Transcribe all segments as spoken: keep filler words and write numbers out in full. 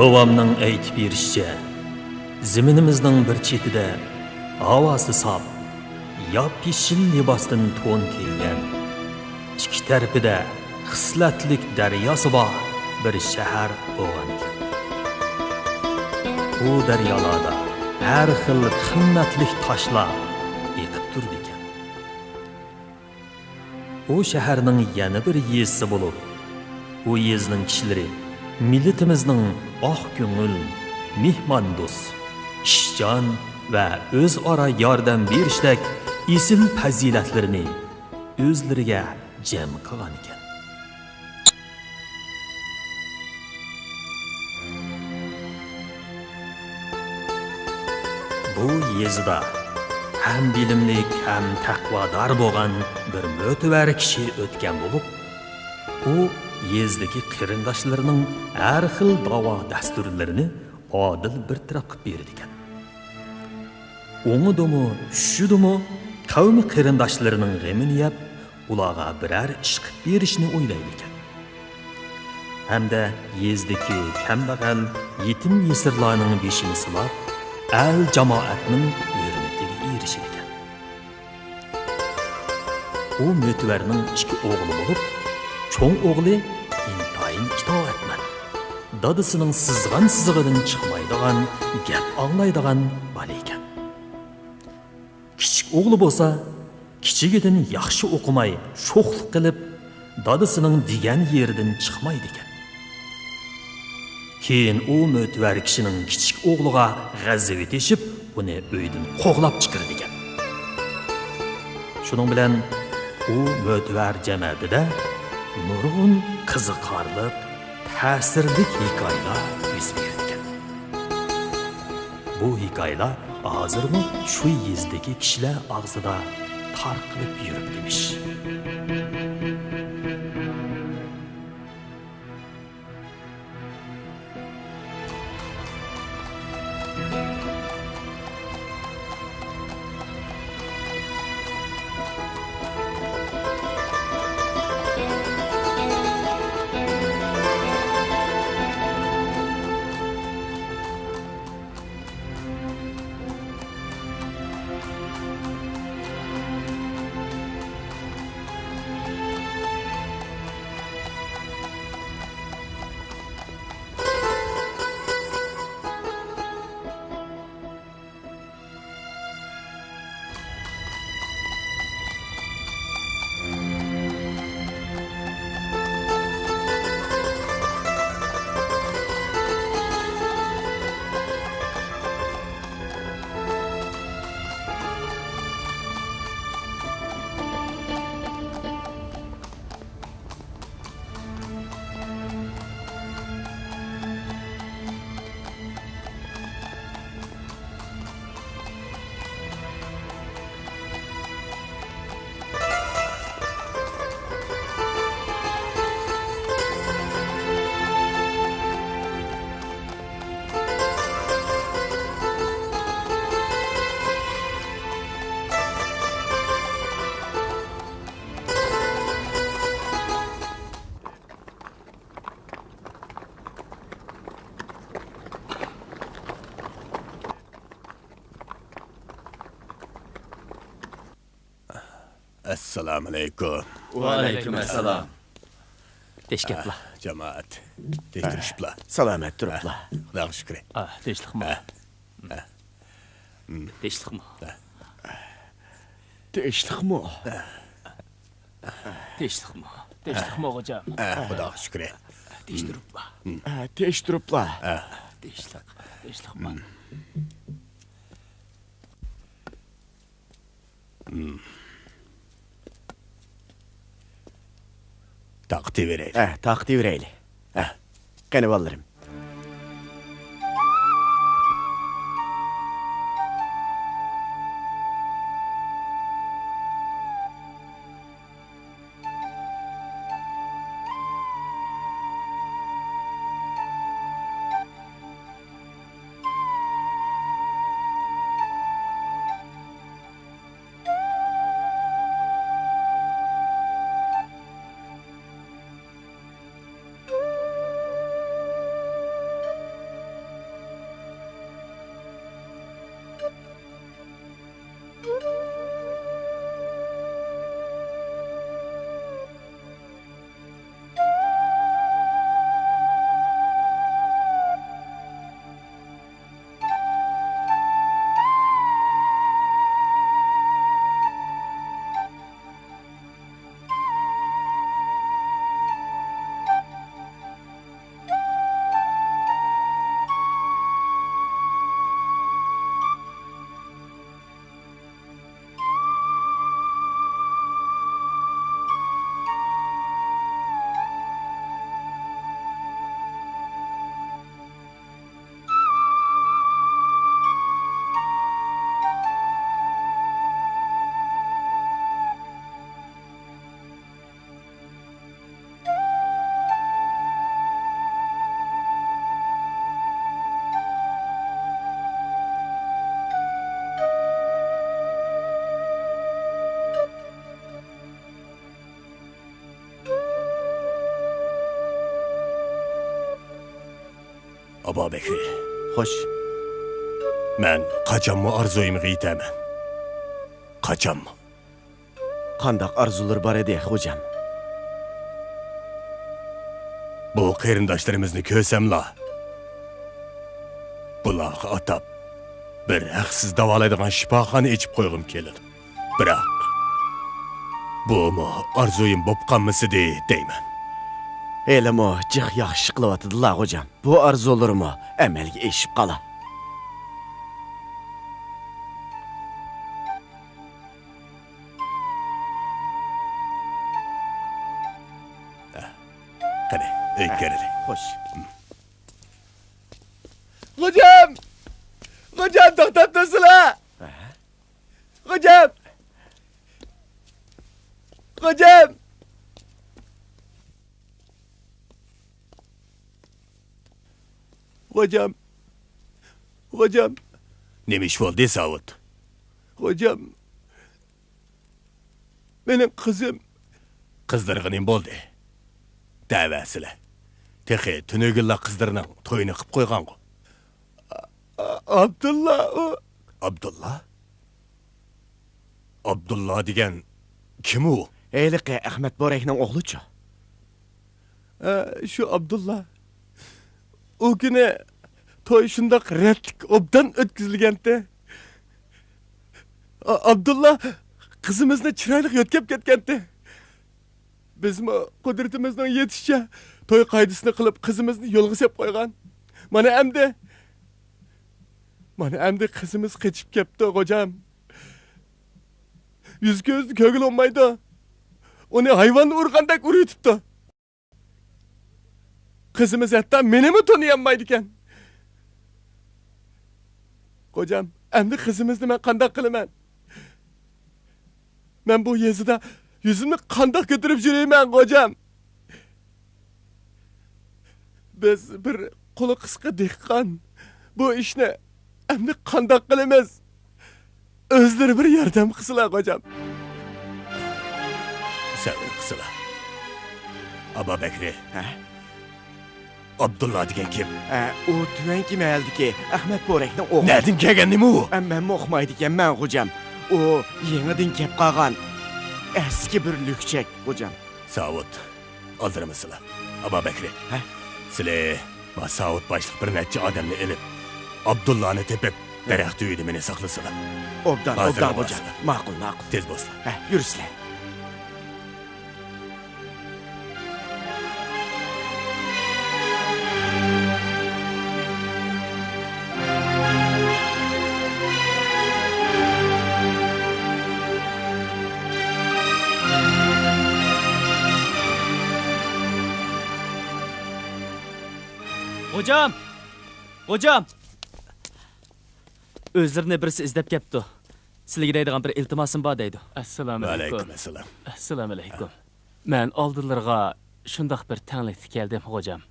بوۋامنىڭ ئېيتىپ بېرىشىچە، زېمىنىمىزنىڭ بىر چېتىدە ھاۋاسى ساپ، ياپيېشىل لىباستىن تون كىيگەن، ئىككى تەرىپىدە خىسلەتلىك دەرياسى بار بىر شەھەر بولغانىكەن. بۇ دەريالاردا ھەر خىل قىممەتلىك تاشلار ئېقىپ تۇرىدىكەن. ئۇ شەھەرنىڭ يەنە بىر يېزىسى بولۇپ، ئۇ يېزىنىڭ كىشىلىرى مىللىتىمىزنىڭ ئاق كۆڭۈل، مېھماندوست، ئىشچان ۋە ئۆزئارا ياردەم بېرىشتەك ئېسىل پەزىلەتلىرىنى ئۆزلىرىگە جەم قىلغانىكەن. بۇ يېزىدا ھەم بىلىملىك، ھەم تەقۋادار بولغان بىر مۆتىۋەر كىشى ئۆتكەن بولۇپ، ئۇ يېزىدىكى قېرىنداشلىرىنىڭ ھەر خىل داۋا-دەستۇرلىرىنى ئادىل بىر تەرەپ قىلىپ بېرىدىكەن. ئوڭىدىمۇ، چۈشىدىمۇ قەۋمى قېرىنداشلىرىنىڭ غېمىنى يەپ، ئۇلارغا بىرەر ئىش قىلىپ بېرىشنى ئويلايدىكەن. ھەمدە يېزىدىكى كەمبەغەل، يېتىم-يېسىرلارنىڭ بېشىنى سىلاپ، ئەل-جامائەتنىڭ ھۆرمىتىگە ئېرىشىدىكەن. ئۇ مۆتىۋەرنىڭ ئىككى ئوغلى بولۇپ، چوڭ ئوغلى ئىنتايىن ئىتائەتمەن، دادىسىنىڭ سىزغان سىزىقىدىن چىقمايدىغان، گەپ ئاڭلايدىغان بالا ئىكەن. كىچىك ئوغلى بولسا، كىچىكىدىن ياخشى ئوقۇماي، شوخلۇق قىلىپ، دادىسىنىڭ دېگەن يېرىدىن چىقمايدىكەن. كېيىن ئۇ مۆتىۋەر كىشىنىڭ كىچىك ئوغلىغا غەزىپى تېشىپ، ئۇنى ئۆيدىن قوغلاپ چىقىرىدىكەن. شۇنىڭ بىلەن ئۇ مۆتىۋەر جەمەتىدە نۇرغۇن قىزىقارلىق، تەسىرلىك ھېكايىلەر يۈز بېرىدىكەن. بۇ ھېكايىلەر ھازىرمۇ شۇ يېزىدىكى كىشىلەر ئاغزىدا تارقىلىپ يۈرۈپ ئىمىش. ئەسسالامۇئەلەيكۇم. ۋەئەلەيكۇم ئەسسالام. تېشكەپلا. جامائەت. تېشتۇرۇشۇپلا. سالامەت تۇرۇپلا. خۇداغا شۈكرى. ئا، تېشلىقمۇ. ھە. ھە. تېشلىقمۇ. ھە. تېشلىقمۇ. تېشلىقمۇ. تېشلىقمۇ، غوجام. ھە، خۇداغا شۈكرى. تېشتۇرۇپلا. ھە، تېشتۇرۇپلا. ھە. تېشلىق. تېشلىقمۇ. تارقىتىۋېرەيلى. ھە، تارقىتىۋېرەيلى. ھە. قېنى، بالىلىرىم. ئابابەكرى. خوش. مەن قاچانمۇ ئارزۇيۇمغا يېتەرمەن. قاچانمۇ. قانداق ئارزۇلىرى بار ئىدى، خوجام؟ بۇ قېرىنداشلىرىمىزنى كۆرسەملا، بۇلارغا ئاتاپ، بىر ھەقسىز داۋالايدىغان شىپاخانا ئېچىپ قويغۇم كېلىدۇ. بىراق، بۇمۇ ئارزۇيۇم بولۇپ قالمىسىدى دەيمەن. ھېلىمۇ جىق ياخشى قىلىۋاتىدىلا، خوجام. بۇ ئارزۇلىرىمۇ ئەمەلگە ئېشىپ قالا. قېنى، ئۆيگە كىرەيلى. خوش. خوجام! خوجام، توختاپ تۇرسىلا! خوجام! خوجام! خوجام! خوجام! نېمە ئىش بولدى، ساۋۇت؟ خوجام! مېنىڭ قىزىم. قىزلىرىغا نېمە بولدى؟ دەۋەرسىلە. تېخى تۈنۈگۈنلا قىزلىرىنىڭ تويىنى قىپ قويغانغۇ. ئا-، ئا-، ئابدۇللا ئۇ. ئابدۇللا؟ ئابدۇللا دېگەن كىم ئۇ؟ ھېلىقى ئەخمەت بورەكنىڭ ئوغلىچۇ؟ ھە، شۇ ئابدۇللا. ئۇ كۈنى توي شۇنداق رەتلىك، ئوبدان ئۆتكۈزۈلگەنتى. ئا-، ئابدۇللا قىزىمىزنى چىرايلىق يۆتكەپ كەتكەنتى. بىزمۇ قۇدرىتىمىزنىڭ يېتىشىچە توي قائىدىسىنى قىلىپ، قىزىمىزنى يولغا سېلىپ قويغان. مانا ئەمدى، مانا ئەمدى قىزىمىز قېچىپ كەپتۇ، غوجام. يۈزى كۆزىدىن كۆرگىلى بولمايدۇ. ئۇنى ھايۋان ئۇرغاندەك ئۇرۇۋېتىپتۇ. قىزىمىز ھەتتا مېنىمۇ تونۇيالمايدىكەن. غوجام، ئەمدى قىزىمىزنى مەن قانداق قىلىمەن؟ مەن بۇ يېزىدا يۈزۈمنى قانداق كۆتۈرۈپ يۈرىمەن، غوجام؟ بىز بىر قولى قىسقا دېھقان. بۇ ئىشنى ئەمدى قانداق قىلىمىز؟ ئۆزلىرى بىر ياردەم قىلسىلا، غوجام. سەۋر قىلسىلا. ئابابەكرى. ھە؟ ئابدۇللا دېگەن كىم؟ ئە، ئۇ تۆۋەنكى مەھەللىدىكى ئەخمەت بورەكنىڭ ئوغلى. نەدىن كەلگەن نېمە ئۇ؟ ئە، مەنمۇ ئۇقمايدىكەنمەن، غوجام. ئۇ يېڭىدىن كەپ قالغان ئەسكى بىر لۈكچەك، غوجام. ساۋۇت، ئالدىرىمىسىلا. ئابابەكرى. ھە؟ سىلى، ما ساۋۇت باشلىق بىر نەچچە ئادەمنى ئېلىپ، ئابدۇللانى تېپىپ، دەرەخ تۈۋىدە مېنى ساقلىسىلا. ئوبدان، ھازىرلا ئوبدان، غوجام. بارسىلا. ماقۇل، ماقۇل. تېز بولسىلا. ھە، يۈرسىلە. غوجام! غوجام! ئۆزلىرىنى بىرسى ئىزدەپ كەپتۇ. سىلىگە دەيدىغان بىر ئىلتىماسىم بار دەيدۇ. ئەسسالامۇئەلەيكۇم. ۋەئەلەيكۇمئەسسالام. ئەسسالامۇئەلەيكۇم. مەن ئالدىلىرىغا شۇنداق بىر تەڭلىكتە كەلدىم، غوجام.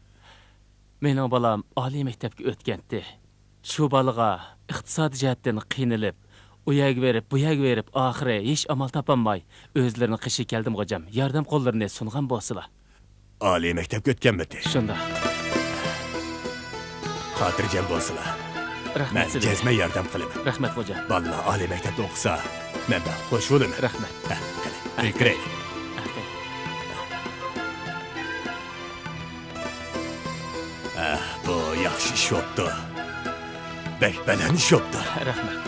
مېنىڭ بالام ئالىي مەكتەپكە ئۆتكەنتى. شۇ بالىغا ئىقتىسادىي جەھەتتىن قىينىلىپ، ئۇ يەرگە بېرىپ، بۇ يەرگە بېرىپ، ئاخىرى ھېچ ئامال تاپالماي، ئۆزلىرىنىڭ قېشىغا كەلدىم، غوجام. ياردەم قوللىرىنى سۇنغان بولسىلا. ئالىي مەكتەپكە ئۆتكەنمىدى؟ شۇنداق. خاتىرجەم بولسىلا. رەھمەت مەن سىزگە. جەزمەن ياردەم قىلىمەن. رەھمەت، غوجام. بالىلار ئالىي مەكتەپتە ئوقۇسا، مەن بەك خوش بولىمەن. رەھمەت. ھە، قېنى، ئۆيگە كىرەيلى. ھە، قېنى. ھە، بۇ ياخشى ئىش بوپتۇ. بەك بەلەن ئىش بوپتۇ. رەھمەت.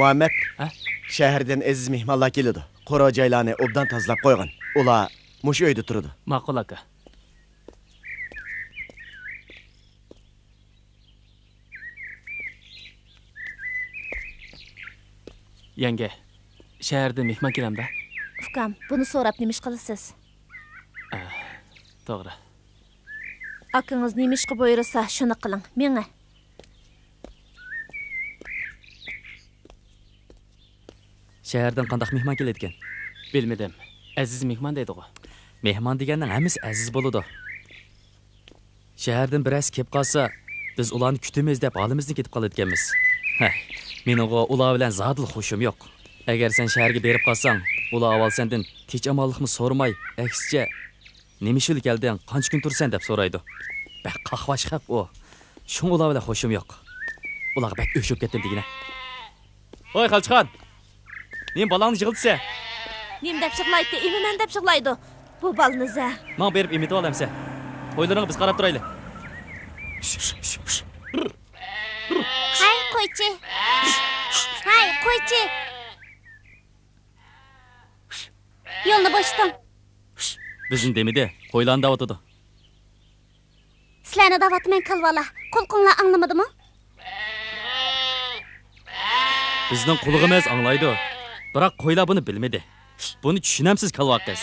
مۇھەممەد، ھە؟ شەھەردىن ئەزىز مېھمانلار كېلىدۇ. قورۇ-جايلارنى ئوبدان تازىلاپ قويغىن. ئۇلار مۇشۇ ئۆيدە تۇرىدۇ. ماقۇل، ئاكا. يەڭگە، شەھەردىن مېھمان كېلەمدۇ؟ ئۇكام، بۇنى سوراپ نېمە ئىش قىلىسىز؟ ئە، توغرا. ئاكىڭىز نېمە ئىشقا بۇيرۇسا، شۇنى قىلىڭ. مېڭە. شەھەردىن قانداق مېھمان كېلىدىكەن؟ بىلمىدىم. ئەزىز مېھمان دەيدىغۇ. مېھمان دېگەننىڭ ھەممىسى ئەزىز بولىدۇ. شەھەردىن بىرەرسى كېلىپ قالسا، بىز ئۇلارنى كۈتىمىز دەپ ھالىمىزدىن كېتىپ قالىدىكەنمىز. ھە، مېنىڭغۇ ئۇلار بىلەن زادىلا خۇشۇم يوق. ئەگەر سەن شەھەرگە بېرىپ قالساڭ، ئۇلار ئاۋۋال سەندىن تىنچ-ئامانلىقمۇ سورىماي، ئەكسىچە، «نېمە ئىش بىلەن كەلدىڭ؟ قانچە كۈن تۇرىسەن؟» دەپ سورايدۇ. بەك قاقباش خەق ئۇ. شۇڭا ئۇلار بىلەن خۇشۇم يوق. ئۇلارغا بەك ئۆچ بولۇپ كەتتىم دېگىنە. ھوي، خالچىخان! نېمە بالاڭنى يىغلىتىسەن؟ نېمە دەپ يىغلايتتى؟ ئېمىمەن دەپ يىغلايدۇ. بۇ بالىنى زە. ماڭ بېرىپ ئېمىتىۋال ئەمسە. قويلىرىڭغا بىز قاراپ تۇرايلى. ھەي، قويچى! ھەي، قويچى! يولنى بوشىتىڭ! بىزنى دېمىدى، قويلارنى دەۋاتىدۇ. سىلەرنى دەۋاتىمەن، كالۋالار. قۇلىقىڭلار ئاڭلىمىدىمۇ؟ بىزنىڭ قۇلىقىمىز ئاڭلايدۇ. بىراق قويلار بۇنى بىلمىدى. بۇنى چۈشىنەمسىز، كالۋا قىز؟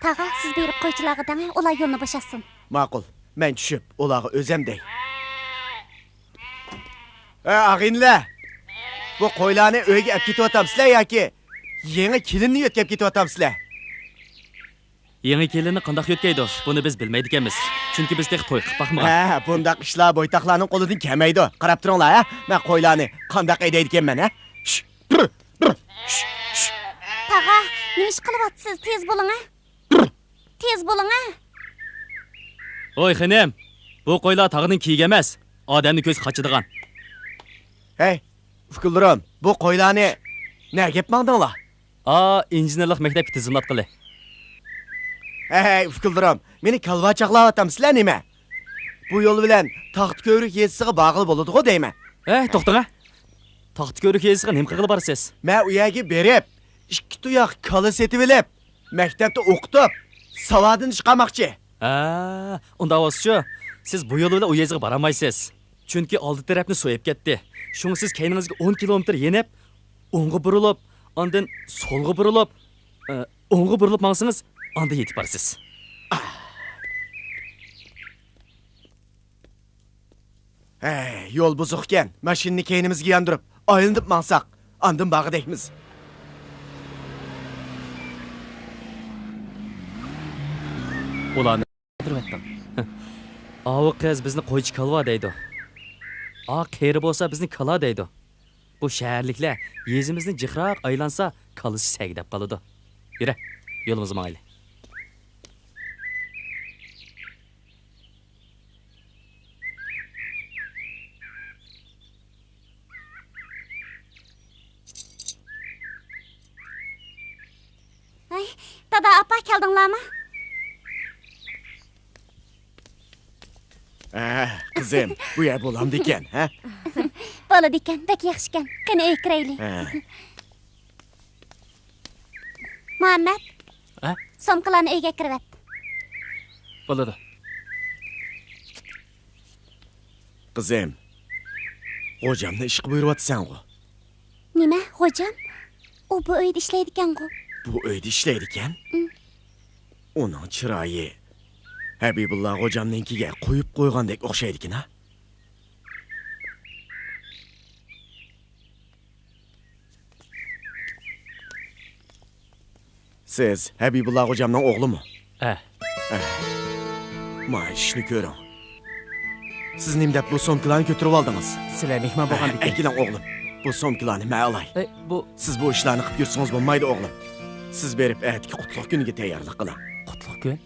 تاغا، سىز بېرىپ قويچىلارغا دەڭە، ئۇلار يولنى بوشاتسۇن. ماقۇل، مەن چۈشۈپ، ئۇلارغا ئۆزەم دەي. ئە، ئاغىنىلەر! بۇ قويلارنى ئۆيگە ئەپ كېتىۋاتامسىلەر ياكى يېڭى كېلىننى يۆتكەپ كېتىۋاتامسىلەر؟ يېڭى كېلىننى قانداق يۆتكەيدۇ؟ بۇنى بىز بىلمەيدىكەنمىز. چۈنكى بىز تېخى توي قىلىپ باقمىغان. ھە، بۇنداق ئىشلار بويتاقلارنىڭ قولىدىن كەلمەيدۇ. قاراپ تۇرۇڭلار، ھە؟ مەن قويلارنى قانداق ھەيدەيدىكەنمەن، ھە؟ شش، تۇر، تۇر. شش، شش. تاغا، نېمە ئىش قىلىۋاتىسىز؟ تېز بولۇڭ، ھە؟ تېز بولۇڭ، ھە! ھوي، خېنىم، بۇ قويلار تاغنىڭ كىيىكى ئەمەس، ئادەمنى كۆز قاچىدىغان. ھەي، ئۇكىلىرىم، بۇ قويلارنى نەگە ئەپ ماڭدىڭلار؟ ئا، ئىنژېنېرلىق مەكتەپكە تىزىملاتقىلى. ھەي، ئۇكىلىرىم، مېنى كالۋا چاغلاۋاتامسىلەر نېمە؟ بۇ يول بىلەن تاختىكۆۋرۈك يېزىسىغا بارغىلى بولىدىغۇ دەيمەن. ھەي، توختاڭ، ھە! تاختىكۆۋرۈك يېزىسىغا نېمە قىلغىلى بارىسىز؟ مەن ئۇ يەرگە بېرىپ، ئىككى تۇياق كالا سېتىۋېلىپ، مەكتەپتە ئوقۇتۇپ، ساۋادىنى چىقارماقچى. ھە، ئۇنداق بولسىچۇ، سىز بۇ يول بىلەن ئۇ يېزىغا بارالمايسىز. چۈنكى ئالدى تەرەپنى سۇ ئېلىپ كەتتى. شۇڭا سىز كەينىڭىزگە ئون كىلومېتىر يېنىپ، ئوڭغا بۇرۇلۇپ، ئاندىن سولغا بۇرۇلۇپ، ئە، ئوڭغا بۇرۇلۇپ ماڭسىڭىز، ئاندىن يېتىپ بارىسىز. ھەي، يول بۇزۇق ئىكەن. ماشىنىنى كەينىمىزگە ياندۇرۇپ، ئايلىنىپ ماڭساق، ئاندىن باغدەكمىز. ئۇلارنى قالدۇرۇۋەتتىڭ. ئاۋۇ قىز بىزنى قويچى كالۋا دەيدۇ. ئا قېرى بولسا بىزنى كالا دەيدۇ. بۇ شەھەرلىكلەر يېزىمىزنى جىقراق ئايلانسا، كاللىسى سەگىدەپ قالىدۇ. يۈرە، يولىمىزغا ماڭايلى. ھەي، دادا، ئاپا، كەلدىڭلارمۇ؟ ھە، قىزىم، بۇ يەر بولامدىكەن، ھە؟ بولىدىكەن، بەك ياخشىكەن. قېنى، ئۆيگە كىرەيلى. ھە. مۇھەممەد، ھە؟ سومكىلارنى ئۆيگە كىرىۋەت. بولىدۇ. قىزىم، غوجامنى ئىشقا بۇيرۇۋاتىسەنغۇ؟ نېمە، غوجام؟ ئۇ بۇ ئۆيدە ئىشلەيدىكەنغۇ؟ بۇ ئۆيدە ئىشلەيدىكەن؟ ئۇنىڭ چىرايى ھەبىبۇللا غوجامنىڭكىگە قويۇپ قويغاندەك ئوخشايدىكىن ھە؟ سىز ھەبىبۇللا غوجامنىڭ ئوغلىمۇ؟ ھە. ھە. مانا ئىشنى كۆرۈڭ. سىز نېمە دەپ بۇ سومكىلارنى كۆتۈرۈۋالدىڭىز؟ سىلەر مېھمان بولغاندىكىن. ئەكېلىڭ ئوغلۇم. بۇ سومكىلارنى مەن ئالاي. ئەي، بۇ سىز بۇ ئىشلارنى قىلىپ يۈرسىڭىز بولمايدۇ ئوغلۇم. سىز بېرىپ ئەتىكى قۇتلۇق كۈنىگە تەييارلىق قىلىڭ. قۇتلۇق كۈن؟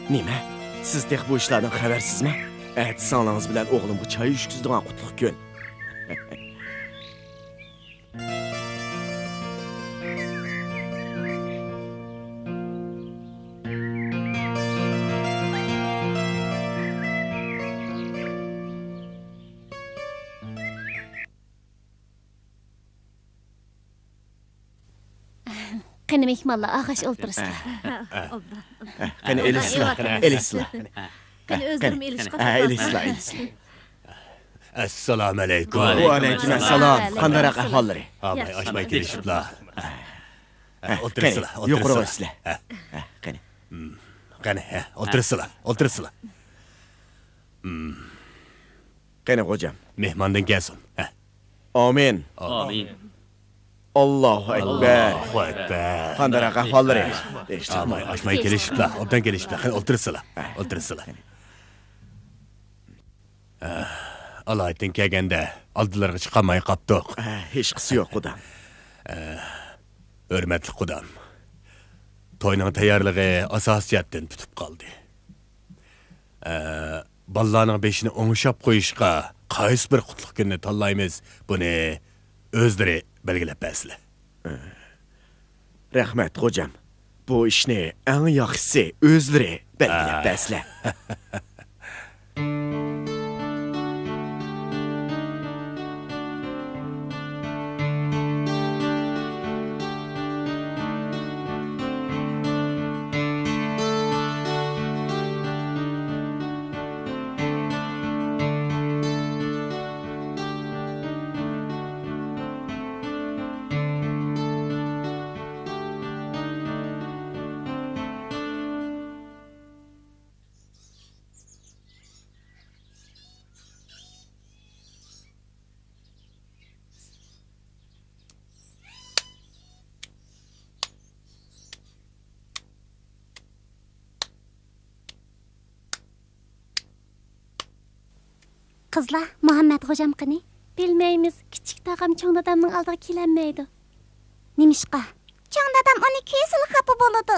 نېمە؟ سىز تېخى بۇ ئىشلاردىن خەۋەرسىزمۇ؟ ئەتە سىڭلىڭىز بىلەن ئوغلۇمغا چاي ئىچكۈزىدىغان قۇتلۇق كۈن. مېھمانلار ئاغاش ئولتۇرسىلا. قېنى، ئېلىشسىلا، ئېلىشسىلا. قېنى، ئۆزلىرىمۇ ئېلىشقا ھە، ئېلىشسىلا، ئېلىشسىلا. ئەسسالامۇئەلەيكۇم. ۋەئەلەيكۇم ئەسسالام. قانداقراق ئەھۋاللىرى؟ ھاماي ئاشماي كېلىشىپلا. ھە، ئولتۇرسىلا، قېنى، يۇقىرىغا ئۆتسىلە. ھە، قېنى. قېنى، ھە، ئولتۇرسىلا، ئولتۇرسىلا. قېنى، خوجام. مېھماندىن كەلسۇن. ھە. ئامىن. ئامىن. ئاللاھۇ ئەكبەر. ئاللاھۇ ئەكبەر. قانداقراق ئەھۋاللىرى؟ ھاماي ئاشماي كېلىشىپلا، ئوبدان كېلىشىپلا. قېنى، ئولتۇرسىلا، ئولتۇرسىلا. ئالايىتتىن كەلگەندە، ئالدىلىرىغا چىقالماي قاپتۇق. ھېچقىسى يوق، قۇدام. ھۆرمەتلىك قۇدام، توينىڭ تەييارلىقى ئاساسىي جەھەتتىن پۈتۈپ قالدى. ئە، بالىلارنىڭ بېشىنى ئوڭشاپ قويۇشقا قايسى بىر قۇتلۇق كۈننى تاللايمىز، بۇنى ئۆزلىرى بەلگىلەپ بەرسىلە. رەھمەت، خوجام. بۇ ئىشنى ئەڭ ياخشىسى ئۆزلىرى بەلگىلەپ بەرسىلە. قىزلار، مۇھەممەت خوجام قېنى؟ بىلمەيمىز، كىچىك تاغام چوڭ دادامنىڭ ئالدىغا كېلەلمەيدۇ. نېمىشقا؟ چوڭ دادام ئۇنى كۆرسىلا خاپا بولىدۇ.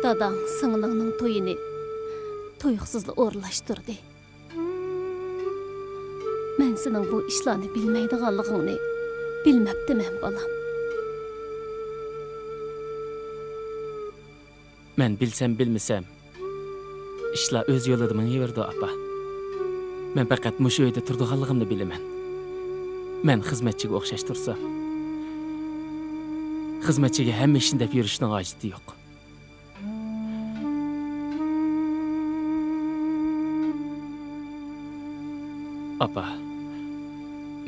داداڭ سىڭلىڭنىڭ تويىنى تۇيۇقسىزلا ئورۇنلاشتۇردى. مەن سېنىڭ بۇ ئىشلارنى بىلمەيدىغانلىقىڭنى بىلمەپتىمەن، بالام. مەن بىلسەم، بىلمىسەم، ئىشلار ئۆز يولىدا مېڭىۋېرىدۇ، ئاپا. مەن پەقەت مۇشۇ ئۆيدە تۇرىدىغانلىقىمنى بىلىمەن. مەن خىزمەتچىگە ئوخشاش تۇرسام، خىزمەتچىگە ھەممە ئىشنى دەپ يۈرۈشنىڭ ھاجىتى يوق. ئاپا،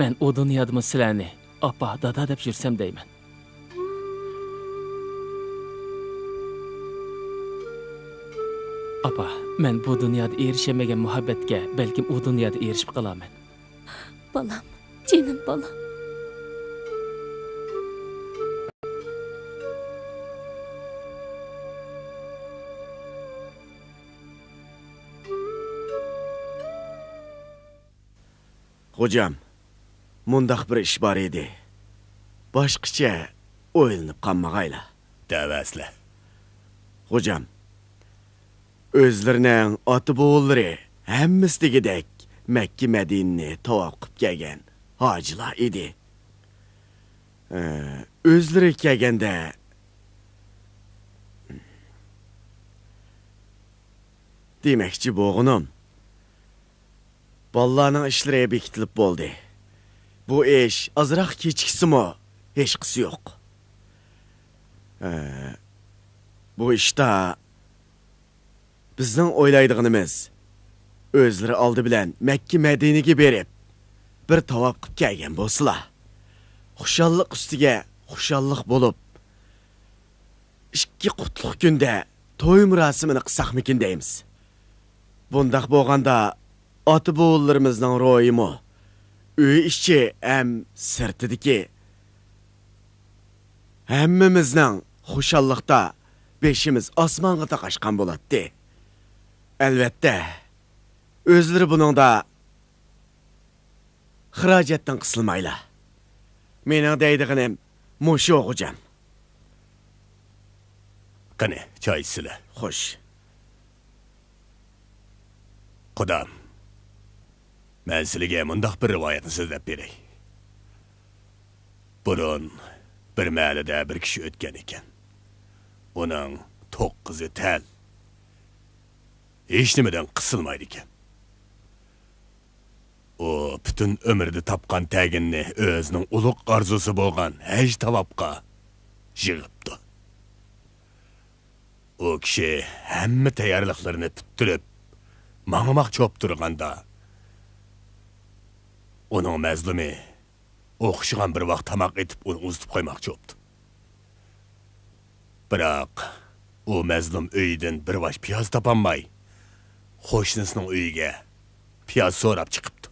مەن ئۇ دۇنيادىمۇ سىلەرنى ئاپا، دادا دەپ يۈرسەم دەيمەن. ئاپا، مەن بۇ دۇنيادا ئېرىشەلمىگەن مۇھەببەتكە بەلكىم ئۇ دۇنيادا ئېرىشىپ قالارمەن. بالام، جېنىم بالام. خوجام، مۇنداق بىر ئىش بار ئىدى. باشقىچە ئويلىنىپ قالمىغايلا. دەۋەرسىلە. خوجام، ئۆزلىرىنىڭ ئاتا-بوۋىلىرى ھەممىسى دېگۈدەك مەككە مەدىنىنى تاۋاپ قىلىپ كەلگەن ھاجىلار ئىدى. ئە، ئۆزلىرى كەلگەندە، دېمەكچى بولغىنىم، بالىلارنىڭ ئىشلىرى بېكىتىلىپ بولدى. بۇ ئىش ئازراق كېچىكسىمۇ ھېچقىسى يوق. ئە، بۇ ئىشتا بىزنىڭ ئويلايدىغىنىمىز، ئۆزلىرى ئالدى بىلەن مەككە مەدىنىگە بېرىپ، بىر تاۋاپ قىلىپ كەلگەن بولسىلا، خۇشاللىق ئۈستىگە خۇشاللىق بولۇپ، ئىككى قۇتلۇق كۈندە توي مۇراسىمىنى قىلساقمىكىن دەيمىز. بۇنداق بولغاندا، ئاتا-بوۋىلىرىمىزنىڭ روھىمۇ، ئۆي ئىچى ھەم سىرتىدىكى ھەممىمىزنىڭ خۇشاللىقتا بېشىمىز ئاسمانغا تاقاشقان بولاتتى. ئەلۋەتتە، ئۆزلىرى بۇنىڭدا خىراجەتتىن قىسىلمايلا. مېنىڭ دەيدىغىنىم مۇشۇ، خوجام. قېنى، چاي ئىچسىلە. خوش. قۇدام، مەن سىلىگە مۇنداق بىر رىۋايەتنى سۆزلەپ بېرەي. بۇرۇن بىر مەھەللىدە بىر كىشى ئۆتكەن ئىكەن. ئۇنىڭ توققۇزى تەل. ھېچنېمىدىن قىسىلمايدىكەن. ئۇ پۈتۈن ئۆمرىدە تاپقان تەگىنىنى ئۆزىنىڭ ئۇلۇغ ئارزۇسى بولغان ھەج تاۋاپقا يىغىپتۇ. ئۇ كىشى ھەممە تەييارلىقلىرىنى پۈتتۈرۈپ، ماڭماقچى بولۇپ تۇرغاندا، ئۇنىڭ مەزلۇمى ئوخشىغان بىر ۋاق تاماق ئېتىپ، ئۇنى ئۇزىتىپ قويماقچى بوپتۇ. بىراق، ئۇ مەزلۇم ئۆيىدىن بىر ۋاش پىياز تاپالماي، قوشنىسىنىڭ ئۆيىگە پىياز سوراپ چىقىپتۇ.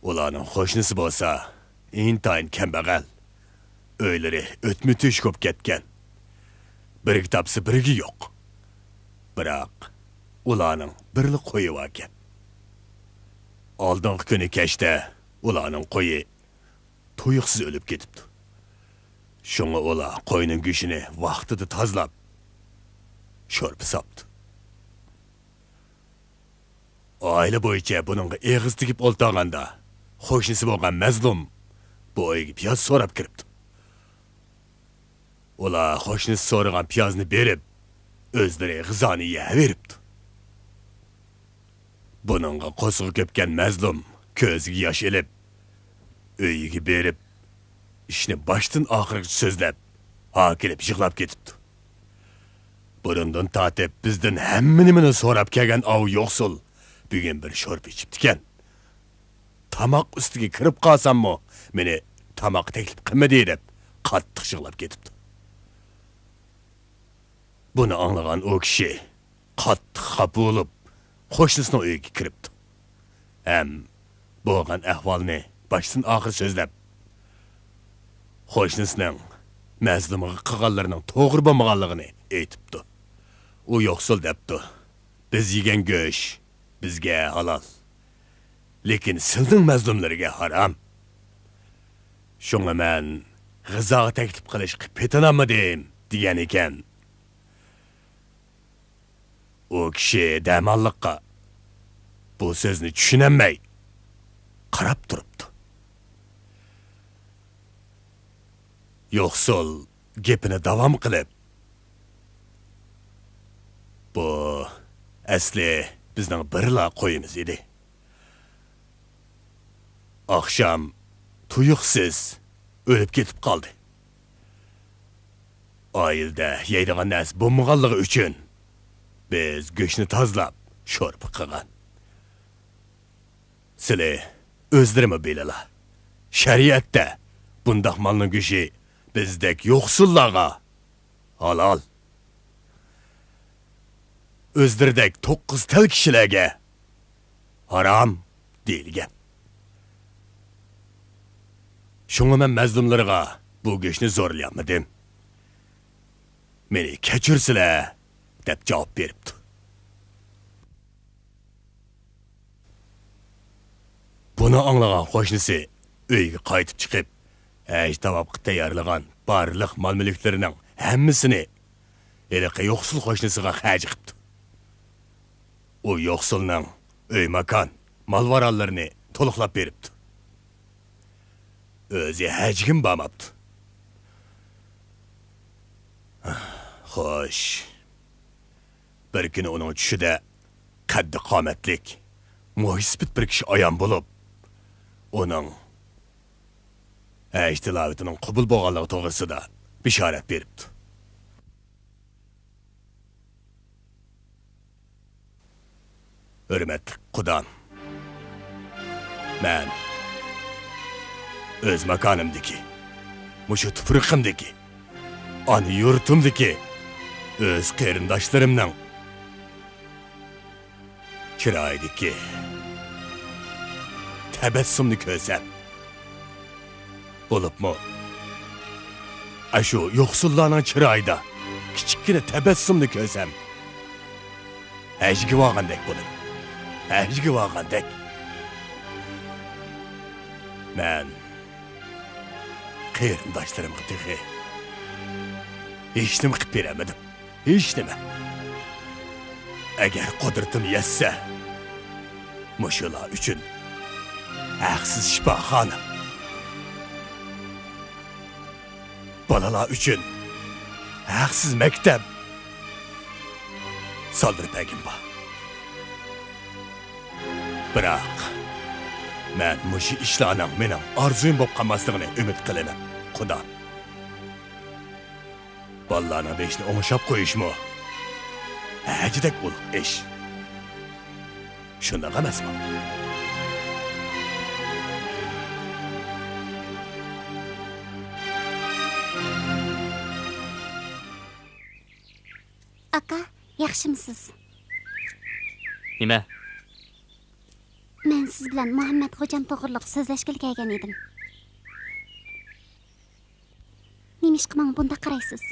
ئۇلارنىڭ قوشنىسى بولسا ئىنتايىن كەمبەغەل، ئۆيلىرى ئۆتمە تۆشۈك بولۇپ كەتكەن، بىرگە تاپسا بىرگە يوق. بىراق، ئۇلارنىڭ بىرلا قويى باركەن. ئالدىنقى كۈنى كەچتە ئۇلارنىڭ قويى تۇيۇقسىز ئۆلۈپ كېتىپتۇ. شۇڭا ئۇلار قوينىڭ گۆشىنى ۋاقتىدا تازىلاپ، شورپا ساپتۇ. ئائىلە بويىچە بۇنىڭغا ئېغىز تېگىپ ئولتۇرغاندا، قوشنىسى بولغان مەزلۇم بۇ ئۆيگە پىياز سوراپ كىرىپتۇ. ئۇلار قوشنىسى سورىغان پىيازنى بېرىپ، ئۆزلىرى غىزانى يەۋېرىپتۇ. بۇنىڭغا قورسىقى كۆپكەن مەزلۇم كۆزىگە ياش ئېلىپ، ئۆيىگە بېرىپ، ئىشنى باشتىن ئاخىرغىچە سۆزلەپ، ھاكىلىپ يىغلاپ كېتىپتۇ. بۇرۇندىن تارتىپ بىزدىن ھەممە نېمىنى سوراپ كەلگەن ئاۋۇ يوقسۇل بۈگۈن بىر شورپا ئىچىپتىكەن. تاماق ئۈستىگە كىرىپ قالساممۇ، مېنى تاماققا تەكلىپ قىلمىدى، دەپ قاتتىق يىغلاپ كېتىپتۇ. بۇنى ئاڭلىغان ئۇ كىشى قاتتىق خاپا بولۇپ، قوشنىسىنىڭ ئۆيىگە كىرىپتۇ ھەم بولغان ئەھۋالنى باشتىن ئاخىر سۆزلەپ، قوشنىسىنىڭ مەزلۇمغا قىلغانلىرىنىڭ توغرا بولمىغانلىقىنى ئېيتىپتۇ. ئۇ يوقسۇل دەپتۇ: «بىز يېگەن گۆش بىزگە ھالال، لېكىن سىلىنىڭ مەزلۇملىرىگە ھارام. شۇڭا مەن غىزاغا تەكلىپ قىلىشقا پېتىنالمىدىم» دېگەن ئىكەن. ئۇ كىشى دەماللىققا بۇ سۆزنى چۈشىنەلمەي قاراپ تۇرۇپتۇ. يوقسۇل گېپىنى داۋام قىلىپ، «بۇ ئەسلى بىزنىڭ بىرلا قويىمىز ئىدى. ئاخشام تۇيۇقسىز ئۆلۈپ كېتىپ قالدى. ئائىلىدە يەيدىغان نەرسە بولمىغانلىقى ئۈچۈن، بىز گۆشنى تازىلاپ، شورپا قىلغان. سىلى ئۆزلىرىمۇ بىلىلا، شەرىئەتتە بۇنداق مالنىڭ گۆشى بىزدەك يوقسۇللارغا ھالال. ئۆزلىرىدەك توققۇز تەل كىشىلەرگە ھارام» دېيىلگەن. شۇڭا مەن مەزلۇملىرىغا بۇ گۆشنى زورلىيالمىدىم. «مېنى كەچۈرسىلە» دەپ جاۋاب بېرىپتۇ. بۇنى ئاڭلىغان قوشنىسى ئۆيىگە قايتىپ چىقىپ، ھەج تاۋاپقا تەييارلىغان بارلىق مال-مۈلۈكلىرىنىڭ ھەممىسىنى ھېلىقى يوقسۇل قوشنىسىغا خەجلەپتۇ. ئۇ يوقسۇلنىڭ ئۆي-ماكان، مال-ۋارانلىرىنى تولۇقلاپ بېرىپتۇ. ئۆزى ھەجگىمۇ بارماپتۇ. خوش. بىر كۈنى ئۇنىڭ چۈشىدە قەددى-قامەتلىك، مويسىپىت بىر كىشى ئايان بولۇپ، ئۇنىڭ ھەج تىلاۋىتىنىڭ قوبۇل بولغانلىقى توغرىسىدا بېشارەت بېرىپتۇ. ھۆرمەتلىك قۇدام، مەن ئۆز ماكانىمدىكى، مۇشۇ تۇپرىقىمدىكى، ئانا يۇرتۇمدىكى ئۆز قېرىنداشلىرىمنىڭ چىرايىدىكى تەبەسسۇمنى كۆرسەم، بولۇپمۇ ئاشۇ يوقسۇللارنىڭ چىرايىدا كىچىككىنە تەبەسسۇمنى كۆرسەم، ھەجگە بارغاندەك بولىمەن. ھەجگە بارغاندەك. مەن قېرىنداشلىرىمغا تېخى ھېچنېمە قىلىپ بېرەلمىدىم. ھېچنېمە. ئەگەر قۇدرىتىم يەتسە، مۇشۇلار ئۈچۈن ھەقسىز شىپاخانا، بالىلار ئۈچۈن ھەقسىز مەكتەپ سالدۇرۇپ بەرگۈم بار. بىراق، مەن مۇشۇ ئىشلارنىڭ مېنىڭ ئارزۇيۇم بولۇپ قالماسلىقىنى ئۈمىد قىلىمەن، قۇدام. بالىلارنىڭ بېشىنى ئوڭشاپ قويۇشمۇ ھەجىدەك ئۇلۇغ ئىش. شۇنداق ئەمەسمۇ؟ ئاكا، ياخشىمۇسىز؟ نېمە؟ مەن سىز بىلەن مۇھەممەد خوجام توغرىلىق سۆزلەشكىلى كەلگەن ئىدىم. نېمىشقا ماڭا بۇنداق قارايسىز؟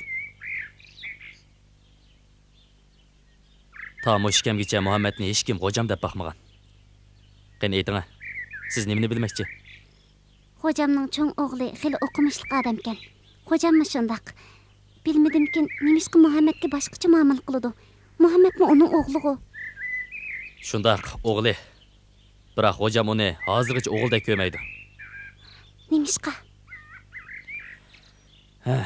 تا مۇشۇ كەمگىچە مۇھەممەدنى ھېچكىم خوجام دەپ باقمىغان. قېنى ئېيتىڭە، سىز نېمىنى بىلمەكچى؟ خوجامنىڭ چوڭ ئوغلى خېلى ئوقۇمۇشلۇق ئادەمكەن. خوجاممۇ شۇنداق. بىلمىدىمكىن، نېمىشقا مۇھەممەدكە باشقىچە مۇئامىلە قىلىدۇ؟ مۇھەممەدمۇ ئۇنىڭ ئوغلىغۇ. شۇنداق، ئوغلى. بىراق خوجام ئۇنى ھازىرغىچە ئوغلىدەك كۆرمەيدۇ. نېمىشقا؟ ھەي،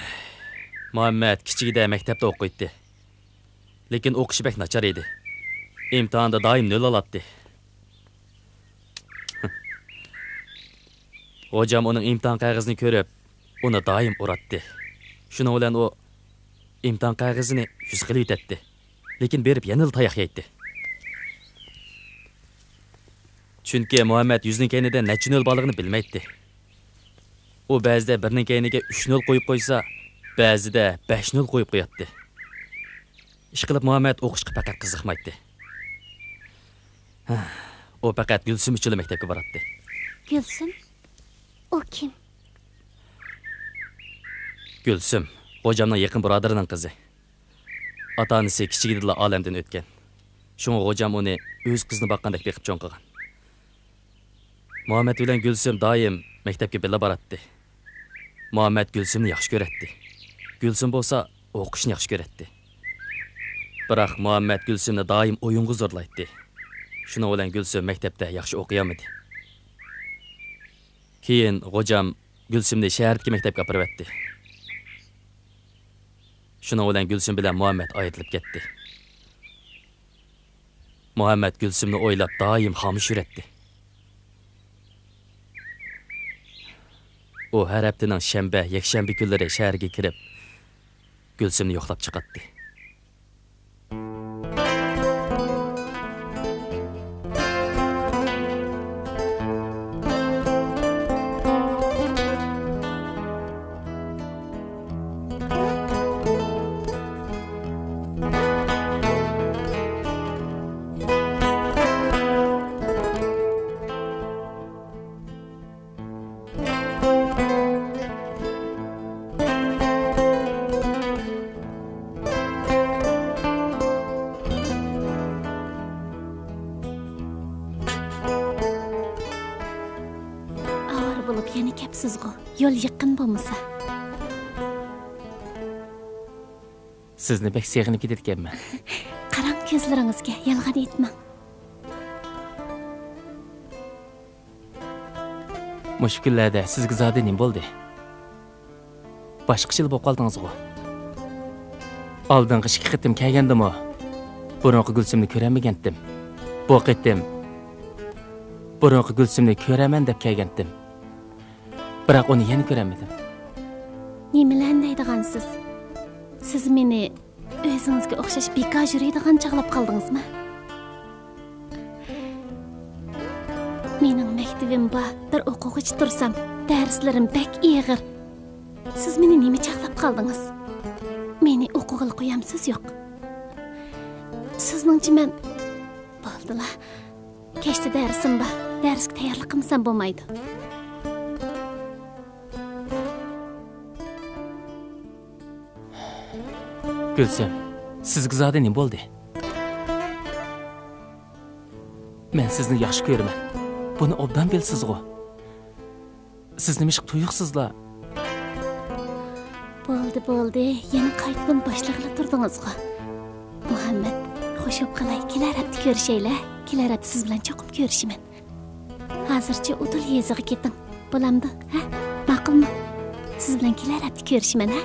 مۇھەممەد كىچىكىدە مەكتەپتە ئوقۇيتتى. لېكىن ئوقۇشى بەك ناچار ئىدى. ئىمتىھاندا دائىم نۆل ئالاتتى. خوجام ئۇنىڭ ئىمتىھان قەغىزىنى كۆرۈپ، ئۇنى دائىم ئۇراتتى. شۇنىڭ بىلەن ئۇ ئىمتىھان قەغىزىنى يۈز قىلىۋېتەتتى. لېكىن بېرىپ يەنىلا تاياق يەيتتى. چۈنكى مۇھەممەد يۈزنىڭ كەينىدە نەچچە نۆل بارلىقىنى بىلمەيتتى. ئۇ بەزىدە بىرنىڭ كەينىگە ئۈچ نۆل قويۇپ قويسا، بەزىدە بەش نۆل قويۇپ قوياتتى. ئىشقىلىپ مۇھەممەد ئوقۇشقا پەقەت قىزىقمايتتى. ئۇ پەقەت گۈلسۈم ئۈچۈنلا مەكتەپكە باراتتى. گۈلسۈم؟ ئۇ كىم؟ گۈلسۈم، خوجامنىڭ يېقىن بۇرادىرىنىڭ قىزى. ئاتا-ئانىسى كىچىكىدىلا ئالەمدىن ئۆتكەن. شۇڭا خوجام ئۇنى ئۆز قىزىنى باققاندەك بېقىپ چوڭ قىلغان. مۇھەممەد بىلەن گۈلسۈم دائىم مەكتەپكە بىللە باراتتى. مۇھەممەد گۈلسۈمنى ياخشى كۆرەتتى. گۈلسۈم بولسا ئوقۇشنى ياخشى كۆرەتتى. بىراق مۇھەممەد گۈلسۈمنى دائىم ئويۇنغا زورلايتتى. شۇنىڭ بىلەن گۈلسۈم مەكتەپتە ياخشى ئوقۇيالمىدى. كېيىن خوجام گۈلسۈمنى شەھەردىكى مەكتەپكە ئاپىرىۋەتتى. شۇنىڭ بىلەن گۈلسۈم بىلەن مۇھەممەد ئايرىلىپ كەتتى. مۇھەممەد گۈلسۈمنى ئويلاپ دائىم خامۇش يۈرەتتى. ئۇ ھەر ھەپتىنىڭ شەنبە، يەكشەنبە كۈنلىرى شەھەرگە كىرىپ، گۈلسۈمنى يوقلاپ چىقاتتى. ئاۋارە بولۇپ يەنە كەپسىزغۇ، يول يېقىن بولمىسا. سىزنى بەك سېغىنىپ كېتىدىكەنمەن. قاراڭ كۆزلىرىڭىزگە، يالغان ئېيتماڭ. مۇشۇ كۈنلەردە سىزگە زادى نېمە بولدى؟ باشقىچىلا بولۇپ قالدىڭىزغۇ؟ ئالدىنقى ئىككى قېتىم كەلگەندىمۇ بۇرۇنقى گۈلسۈمنى كۆرەلمىگەنتىم. بۇ قېتىم بۇرۇنقى گۈلسۈمنى كۆرەرمەن دەپ كەلگەنتىم. بىراق ئۇنى يەنە كۆرەلمىدىم. نېمىلەرنى دەيدىغانسىز؟ سىز مېنى ئۆزىڭىزگە ئوخشاش بىكار يۈرىدىغان چاغلاپ قالدىڭىزمۇ؟ مېنىڭ مەكتىۋىم بار، بىر ئوقۇغۇچى تۇرسام، دەرسلىرىم بەك ئېغىر. سىز مېنى نېمە چاغلاپ قالدىڭىز؟ مېنى ئوقۇغىلى قويامسىز يوق؟ سىزنىڭچە مەن، بولدىلا. كەچتە دەرسىم بار. دەرسكە تەييارلىق قىلمىسام بولمايدۇ. گۈلسۈم، سىزگە زادى نېمە بولدى؟ مەن سىزنى ياخشى كۆرىمەن. بۇنى ئوبدان بىلىسىزغۇ؟ سىز نېمىشقا تۇيۇقسىزلا؟ بولدى، بولدى، يەنە قايتىدىن باشلىغىلى تۇردىڭىزغۇ. مۇھەممەد، خوش بولۇپ قالاي، كېلەر ھەپتە كۆرۈشەيلى. كېلەر ھەپتە سىز بىلەن چوقۇم كۆرۈشىمەن. ھازىرچە ئۇدۇل يېزىغا كېتىڭ. بولامدۇ؟ ھە؟ ماقۇلمۇ؟ سىز بىلەن كېلەر ھەپتە كۆرۈشىمەن، ھە؟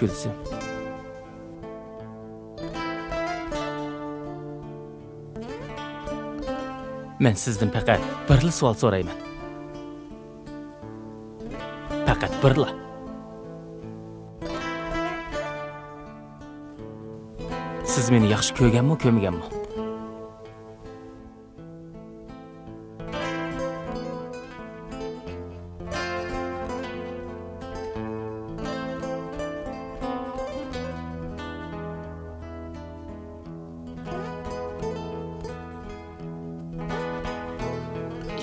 گۈلسۈم. مەن سىزدىن پەقەت بىرلا سوئال سورايمەن. پەقەت بىرلا. سىز مېنى ياخشى كۆرگەنمۇ، كۆرمىگەنمۇ؟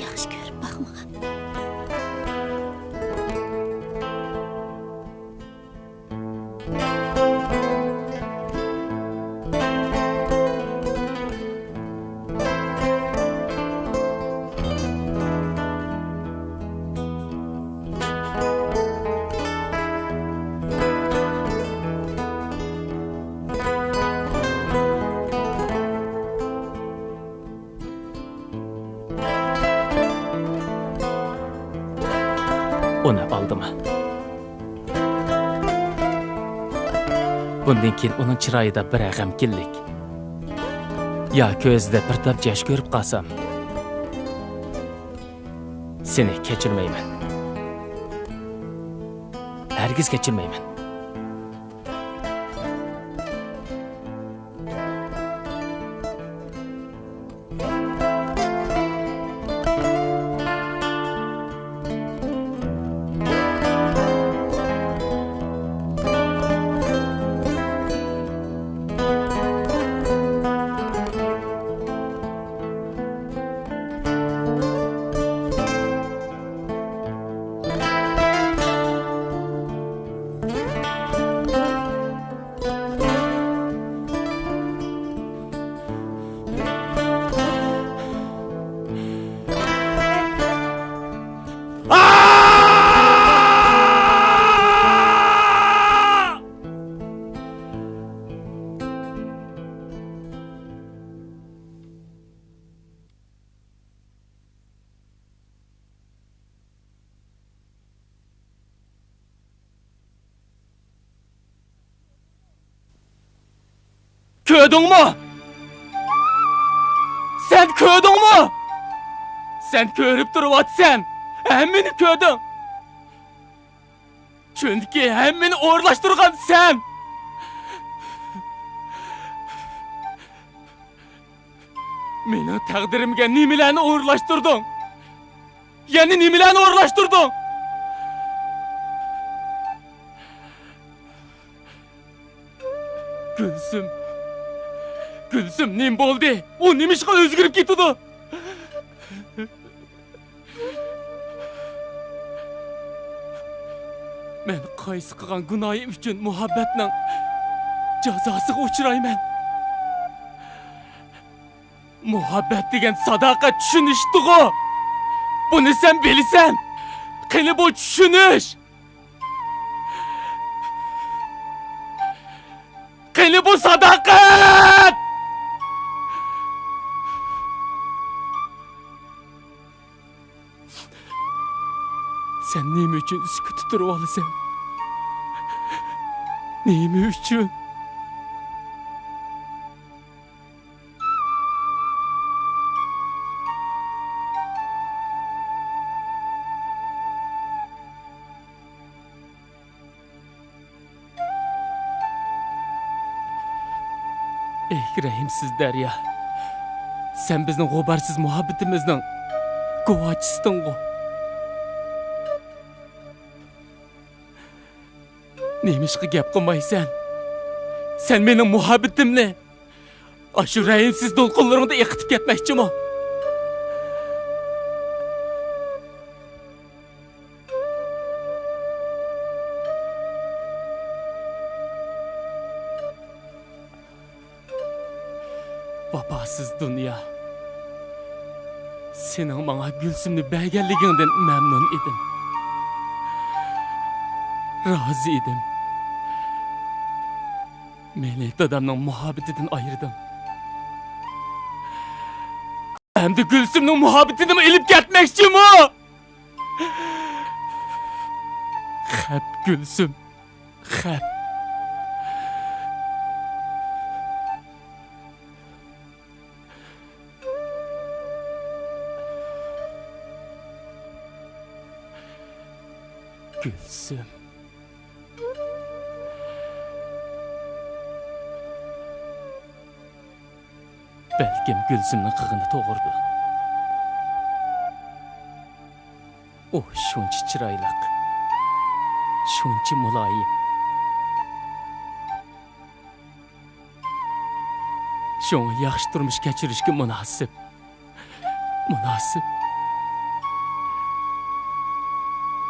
ياخشى كۆرۈپ باقمىغان. ئۇنى ئالدىما. بۇندىن كېيىن ئۇنىڭ چىرايىدا بىرەر غەمكىنلىك يا كۆزىدە بىر تامچە ياش كۆرۈپ قالسام، سېنى كەچۈرمەيمەن. ھەرگىز كەچۈرمەيمەن. كۆردۈڭمۇ؟ سەن كۆردۈڭمۇ؟ سەن كۆرۈپ تۇرۇۋاتىسەن. ھەممىنى كۆردۈڭ. چۈنكى ھەممىنى ئورۇنلاشتۇرغان سەن. مېنىڭ تەقدىرىمگە نېمىلەرنى ئورۇنلاشتۇردۇڭ؟ يەنە نېمىلەرنى ئورۇنلاشتۇردۇڭ؟ گۈلسۈم، گۈلسۈم نېمە بولدى؟ ئۇ نېمىشقا ئۆزگىرىپ كېتىدۇ؟ مەن قايسى قىلغان گۇناھىم ئۈچۈن مۇھەببەتنىڭ جازاسىغا ئۇچرايمەن؟ مۇھەببەت دېگەن ساداقەت، چۈشىنىشتىغۇ. بۇنى سەن بىلىسەن. قېنى بۇ چۈشىنىش؟ قېنى بۇ ساداقەت؟ سەن نېمە ئۈچۈن سۈكۈتتە تۇرۇۋالىسەن؟ نېمە ئۈچۈن؟ ئەي رەھىمسىز دەريا، سەن بىزنىڭ غۇبارسىز مۇھەببىتىمىزنىڭ گۇۋاھچىسىدىڭغۇ؟ نېمىشقا گەپ قىلمايسەن؟ سەن مېنىڭ مۇھەببىتىمنى ئاشۇ رەھىمسىز دولقۇنلىرىڭدا ئېقىتىپ كەتمەكچىمۇ؟ ۋاپاسىز دۇنيا، سېنىڭ ماڭا گۈلسۈمنى بەرگەنلىكىڭدىن مەمنۇن ئىدىم. رازى ئىدىم. مېنى دادامنىڭ مۇھەببىتىدىن ئايرىدىڭ. ئەمدى گۈلسۈمنىڭ مۇھەببىتىنىمۇ ئېلىپ كەتمەكچىمۇ؟ خەپ گۈلسۈم، خەپ. گۈلسۈم. بەلكىم گۈلسۈمنىڭ قىلغىنى توغرىدۇ. ئۇ شۇنچە چىرايلىق، شۇنچە مۇلايىم. شۇڭا ياخشى تۇرمۇش كەچۈرۈشكە مۇناسىپ. مۇناسىپ.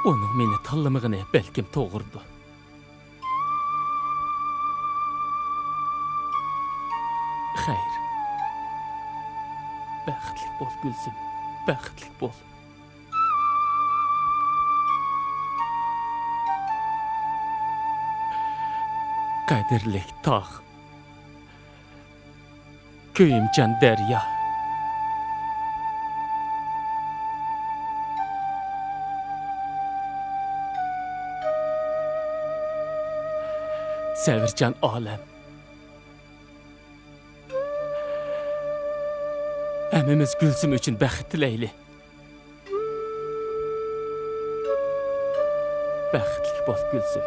ئۇنىڭ مېنى تاللىمىغىنى بەلكىم توغرىدۇر. خەير. بەختلىك بول، گۈلسۈم. بەختلىك بول. قەدىرلىك تاغ. كۆيۈمچان دەريا. سەۋرچان ئالەم. ھەممىمىز گۈلسۈم ئۈچۈن بەخت تىلەيلى. بەختلىك بول، گۈلسۈم.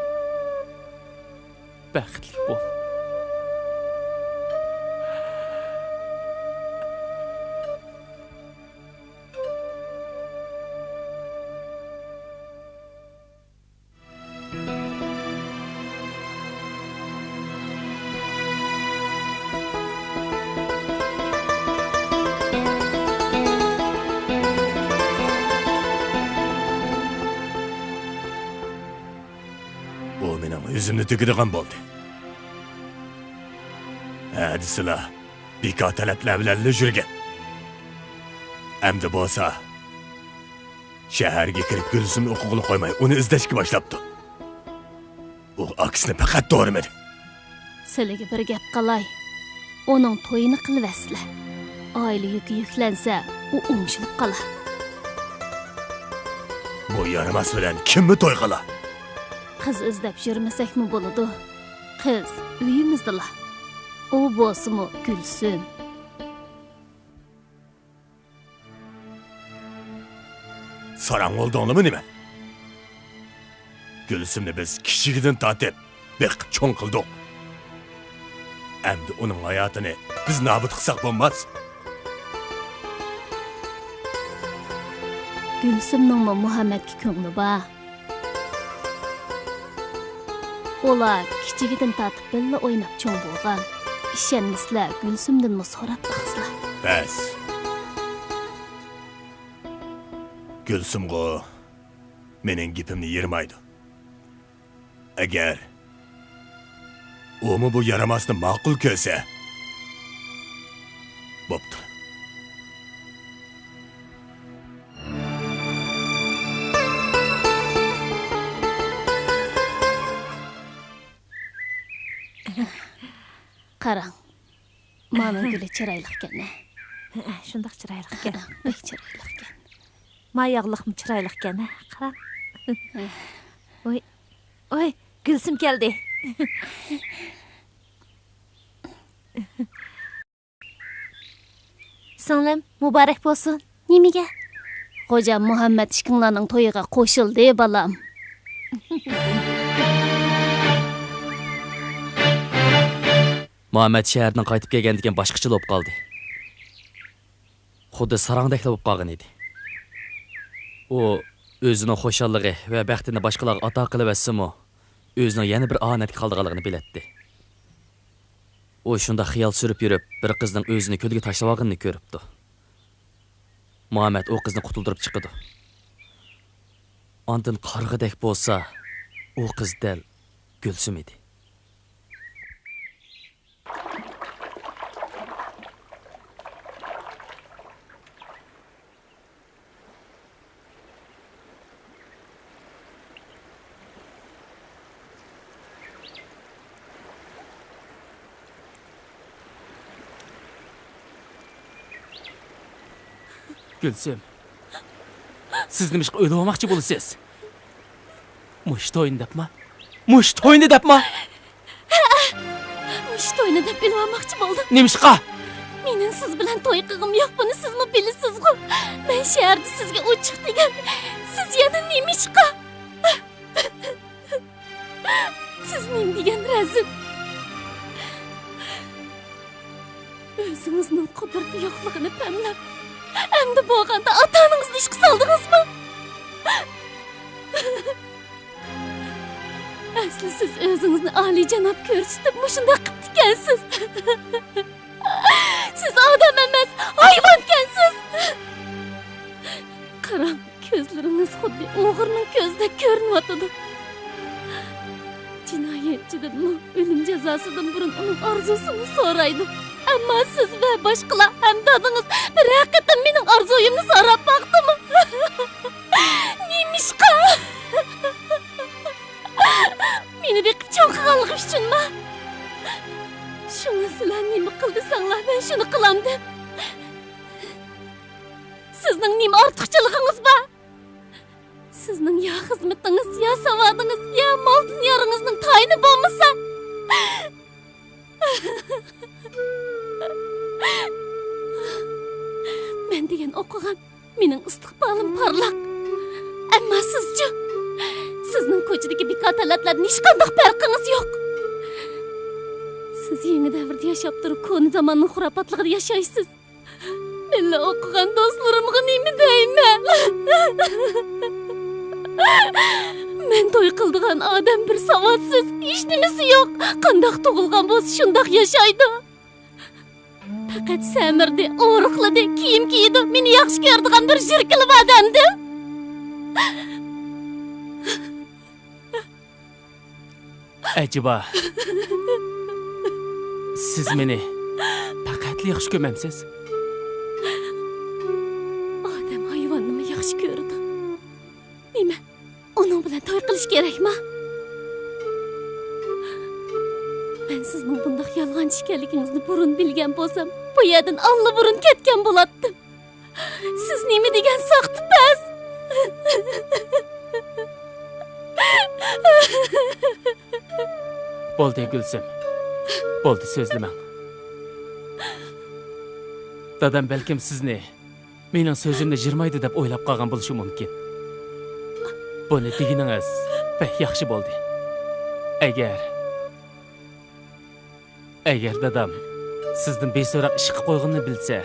بەختلىك بول. ئۇ مېنىڭ ئۆزۈمنى تۆكىدىغان بولدى. ھە دېسىلا، بىكار تەلەپلەر بىلەنلا يۈرگەن. ئەمدى بولسا، شەھەرگە كىرىپ گۈلسۈمنى ئوقۇغىلى قويماي، ئۇنى ئىزدەشكە باشلاپتۇ. ئۇ ئاكىسىنى پەقەت دورىمىدى. سىلىگە بىر گەپ قىلاي. ئۇنىڭ تويىنى قىلىۋەتسىلە. ئائىلە يۈكى يۈكلەنسە، ئۇ ئوڭشىلىپ قالا. بۇ يارىماس بىلەن كىممۇ توي قىلا؟ قىز ئىزدەپ يۈرمىسەكمۇ بولىدۇ. قىز ئۆيىمىزدىلا. ئۇ بولسىمۇ گۈلسۈم. ساراڭ بولدۇڭلىمۇ نېمە؟ گۈلسۈمنى بىز كىچىكىدىن تارتىپ بېقىپ چوڭ قىلدۇق. ئەمدى ئۇنىڭ ھاياتىنى بىز نابۇت قىلساق بولماس. گۈلسۈمنىڭمۇ مۇھەممەتكە كۆڭلى بار. ئۇلار كىچىكىدىن تارتىپ بىللە ئويناپ چوڭ بولغان. ئىشەنمىسىلەر، گۈلسۈمدىنمۇ سوراپ باقسىلا. بەس. گۈلسۈمغۇ مېنىڭ گېپىمنى يىرمايدۇ. ئەگەر ئۇمۇ بۇ يارىماسنى ماقۇل كۆرسە، بوپتۇ. قاراڭ، مانا گۈلى چىرايلىقكەن ھە. شۇنداق چىرايلىقكەن. بەك چىرايلىقكەن. ما ياغلىقمۇ چىرايلىقكەن ھە، قاراڭ. ۋوي، ۋوي، گۈلسۈم كەلدى. سىڭلىم، مۇبارەك بولسۇن. نېمىگە؟ خوجام مۇھەممەد ئىككىڭلارنىڭ تويىغا قوشۇلدى، بالام. مۇھەممەد شەھەردىن قايتىپ كەلگەندىكىن باشقىچە بولۇپ قالدى. خۇددى ساراڭدەكلا بولۇپ قالغان ئىدى. ئۇ ئۆزىنىڭ خۇشاللىقى ۋە بەختىنى باشقىلارغا ئاتا قىلىۋەتسىمۇ، ئۆزىنىڭ يەنە بىر ئامەتكە قالىدىغانلىقىنى بىلەتتى. ئۇ شۇنداق خىيال سۈرۈپ يۈرۈپ، بىر قىزنىڭ ئۆزىنى كۆلگە تاشلىۋالغىنىنى كۆرۈپتۇ. مۇھەممەد ئۇ قىزنى قۇتۇلدۇرۇپ چىقىدۇ. ئاندىن قارىغۇدەك بولسا، ئۇ قىز دەل گۈلسۈم ئىدى. گۈلسۈم، سىز نېمىشقا ئۆلۈۋالماقچى بولىسىز؟ مۇشۇ توينى دەپما؟ مۇشۇ توينى دەپما؟ مۇشۇ توينى دەپ ئۆلۈۋالماقچى بولدۇم. نېمىشقا؟ مېنىڭ سىز بىلەن توي قىلغۇم يوق، بۇنى سىزمۇ بىلىسىزغۇ. مەن شەھەردە سىزگە ئوچۇق دېگەن. سىز يەنە نېمىشقا؟ سىز نېمە دېگەن رەزىل! ئۆزىڭىزنىڭ قۇدرىتى يوقلۇقىنى پەملەپ، ئەمدى بولغاندا ئاتا-ئانىڭىزنى ئىشقا سالدىڭىزمۇ؟ ئەسلى سىز ئۆزىڭىزنى ئالىيجاناب كۆرسىتىپ، مۇشۇنداق قىپتىكەنسىز. سىز ئادەم ئەمەس، ھايۋانكەنسىز! قاراڭ، كۆزلىرىڭىز خۇددى ئوغرىنىڭ كۆزىدەك كۆرۈنۈۋاتىدۇ. جىنايەتچىدىنمۇ ئۆلۈم جازاسىدىن بۇرۇن ئۇنىڭ ئارزۇسىنى سورايدۇ. ئەمما سىز ۋە باشقىلار ھەم دادىڭىز بىرەر قېتىم مېنىڭ ئارزۇيۇمنى سوراپ باقتىمۇ؟ نېمىشقا؟ مېنى بېقىپ چوڭ قىلغانلىقى ئۈچۈنمۇ؟ شۇڭا سىلەر نېمە قىل دېسەڭلار، مەن شۇنى قىلامدىم. سىزنىڭ نېمە ئارتۇقچىلىقىڭىز بار؟ سىزنىڭ يا خىزمىتىڭىز، يا ساۋادىڭىز، يا مال-دۇنيالىرىڭىزنىڭ تايىنى بولمىسا، مەن دېگەن ئوقۇغان، مېنىڭ ئىستىقبالىم پارلاق. ئەمما سىزچۇ؟ سىزنىڭ كوچىدىكى بىكار تالانتلاردىن ھېچقانداق پەرقىڭىز يوق. سىز يېڭى دەۋردە ياشاپ تۇرۇپ، كونا زاماننىڭ خۇراپاتلىقىدا ياشايسىز. بىللە ئوقۇغان دوستلىرىمغا نېمە دەيمەن؟ مەن توي قىلىدىغان ئادەم بىر ساۋاتسىز، ھېچنېمىسى يوق. قانداق تۇغۇلغان بولسا، شۇنداق ياشايدۇ. پەقەت سەمرىدى، ئورۇقلىدى، كىيىم كىيىدۇ، مېنى ياخشى كۆرىدىغان بىر ژىركىلىپ ئادەمدىم. ئەجەبا، سىز مېنى پەقەتلا ياخشى كۆرمەمسىز؟ ئادەم ھايۋاننىمۇ ياخشى كۆرىدۇ. نېمە، ئۇنىڭ بىلەن توي قىلىش كېرەكما؟ مەن سىزنىڭ بۇنداق يالغانچى ئىكەنلىكىڭىزنى بۇرۇن بىلگەن بولسام، بۇ يەردىن ئاللىبۇرۇن كەتكەن بولاتتىم. سىز نېمە دېگەن ساختىپەز! بولدى، گۈلسۈم. بولدى، سۆزلىمەڭ. دادام بەلكىم سىزنى مېنىڭ سۆزۈمنى يىرمايدۇ دەپ ئويلاپ قالغان بولۇشى مۇمكىن. بۇنى دېگىنىڭىز بەك ياخشى بولدى. ئەگەر، ئەگەر دادام سىزدىن بىسوراق ئىشقا قويغىنىنى بىلسە،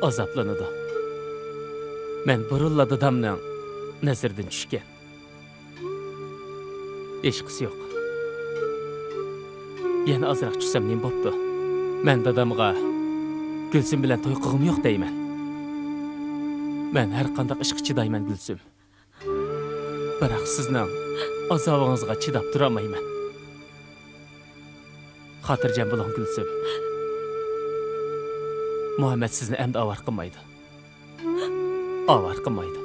ئازابلىنىدۇ. مەن بۇرۇنلا دادامنىڭ نەزىرىدىن چۈشكەن. ھېچقىسى يوق. يەنە ئازراق چۈشسەم نېمە بوپتۇ؟ مەن دادامغا گۈلسۈم بىلەن توي قىلغۇم يوق دەيمەن. مەن ھەر قانداق ئىشقا چىدايمەن، گۈلسۈم. بىراق سىزنىڭ ئازابىڭىزغا چىداپ تۇرالمايمەن. خاتىرجەم بولۇڭ، گۈلسۈم. مۇھەممەد سىزنى ئەمدى ئاۋارە قىلمايدۇ. ئاۋارە قىلمايدۇ.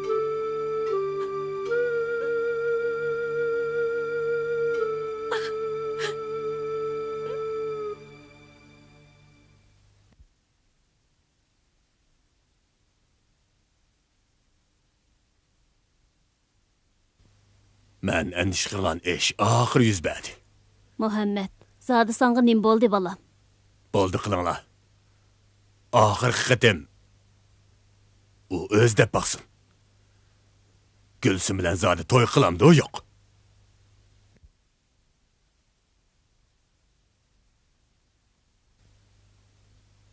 مەن ئەندىشە قىلغان ئىش ئاخىرى يۈز بەردى. مۇھەممەد، زادى ساڭا نېمە بولدى، بالام؟ بولدى قىلىڭلار. ئاخىرقى قېتىم ئۇ ئۆزى دەپ باقسۇن. گۈلسۈم بىلەن زادى توي قىلامدۇ، يوق؟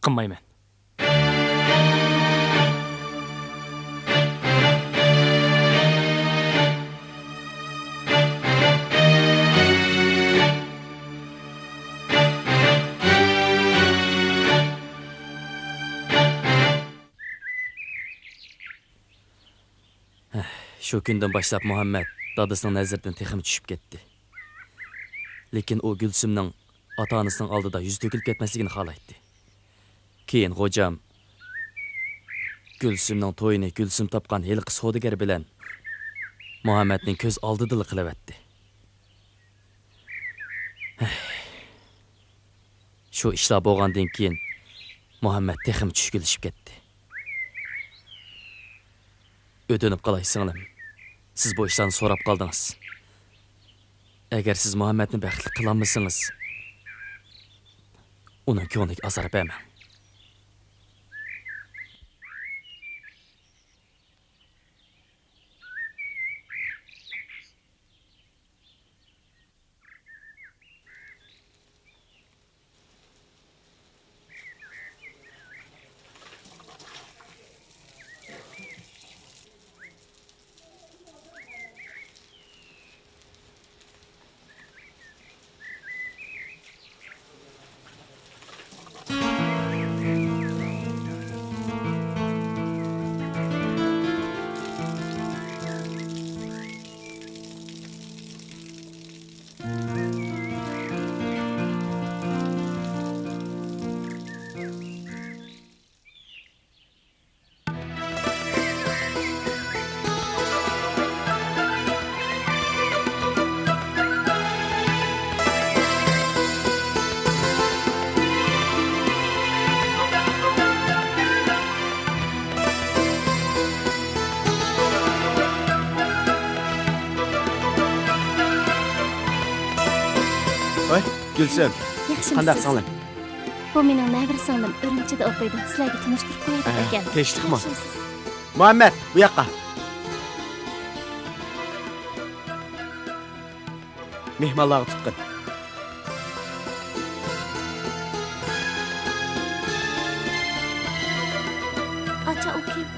قىلمايمەن. شۇ كۈندىن باشلاپ مۇھەممەد دادىسىنىڭ نەزىرىدىن تېخىمۇ چۈشۈپ كەتتى. لېكىن ئۇ گۈلسۈمنىڭ ئاتا-ئانىسىنىڭ ئالدىدا يۈزى تۆكۈلۈپ كەتمەسلىكىنى خالايتتى. كېيىن خوجام گۈلسۈمنىڭ تويىنى گۈلسۈم تاپقان ھېلىقى سودىگەر بىلەن مۇھەممەدنىڭ كۆز ئالدىدىلا قىلىۋەتتى. شۇ ئىشلار بولغاندىن كېيىن مۇھەممەد تېخىمۇ چۈشكۈنلىشىپ كەتتى. ئۆتۈنۈپ قالاي، سىڭلىم. سىز بۇ ئىشلارنى سوراپ قالدىڭىز. ئەگەر سىز مۇھەممەدنى بەختلىك قىلالمىسىڭىز، ئۇنىڭ كۆڭلىگە ئازار بەرمەڭ. گۈلسۈم، ياخشىمۇ قانداق سىز؟ سىڭلىم؟ بۇ مېنىڭ نەۋرە سىڭلىم، ئۈرۈمچىدە ئوقۇيدۇ. سىلەرگە تونۇشتۇرۇپ قوياي دەپ ئەكەلدىم. تىنچلىقمۇ؟ ياخشىمۇسىز؟ مۇھەممەد، بۇ ياققا. مېھمانلارغا تۇتقىن. ئاچا، ئۇ كىم؟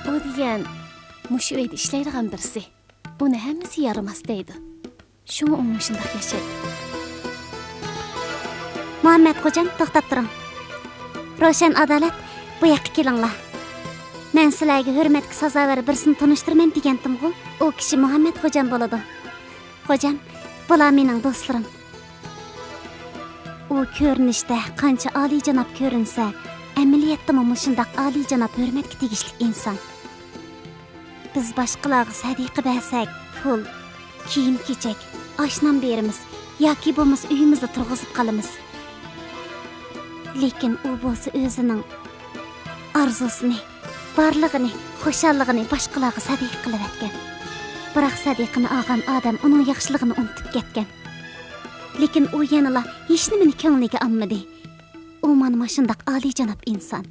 ئۇ دېگەن مۇشۇ ئۆيدە ئىشلەيدىغان بىرسى. ئۇنى ھەممىسى يارىماس دەيدۇ. شۇڭا ئۇ مۇشۇنداق ياشايدۇ. مۇھەممەت خوجام، توختاپ تۇرۇڭ. روشەن، ئادالەت، بۇ ياققا كېلىڭلار. مەن سىلەرگە ھۆرمەتكە سازاۋەر بىرسىنى تونۇشتۇرىمەن دېگەنتىمغۇ؟ ئۇ كىشى مۇھەممەت خوجام بولىدۇ. خوجام، بۇلار مېنىڭ دوستلىرىم. ئۇ كۆرۈنۈشتە قانچە ئالىيجاناب كۆرۈنسە، ئەمەلىيەتتىمۇ مۇشۇنداق ئالىيجاناب ھۆرمەتكە تېگىشلىك ئىنسان. بىز باشقىلارغا سەدىقە بەرسەك، پۇل، كىيىم-كېچەك، ئاش-نان بېرىمىز ياكى بولمىسا ئۆيىمىزدە تۇرغۇزۇپ قالىمىز. لېكىن ئۇ بولسا ئۆزىنىڭ ئارزۇسىنى، بارلىقىنى، خۇشاللىقىنى باشقىلارغا سەدىقە قىلىۋەتكەن. بىراق سەدىقىنى ئالغان ئادەم ئۇنىڭ ياخشىلىقىنى ئۇنتۇپ كەتكەن. لېكىن ئۇ يەنىلا ھېچنېمىنى كۆڭلىگە ئالمىدى. ئۇ مانا مۇشۇنداق ئالىيجاناب ئىنسان.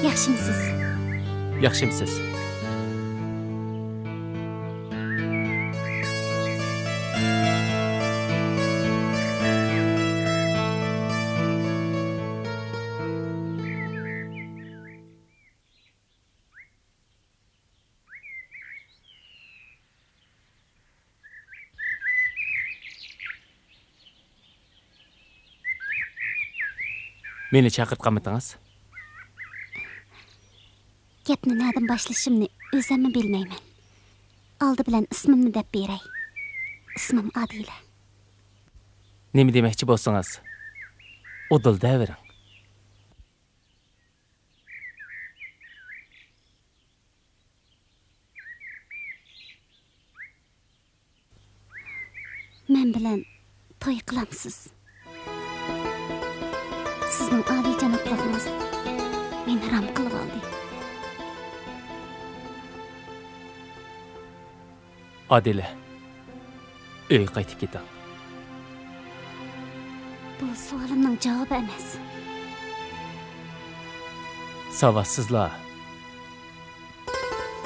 ياخشىمسىز؟ ياخشىمسىز؟ مېنى چاقىرتقانمىدىڭىز؟ گەپنى نەدىن باشلىشىمنى ئۆزۈممۇ بىلمەيمەن. ئالدى بىلەن ئىسمىمنى دەپ بېرەي. ئىسمىم ئادىلە. نېمە دېمەكچى بولسىڭىز، ئۇدۇل دەۋېرىڭ. مەن بىلەن توي قىلامسىز؟ سىزنىڭ ئالىيجانابلىقىڭىز مېنى رام قىلىۋالدى. ئادىلە، ئۆيگە قايتىپ كېتىڭ. بۇ سوئالىمنىڭ جاۋابى ئەمەس. ساۋاتسىزلار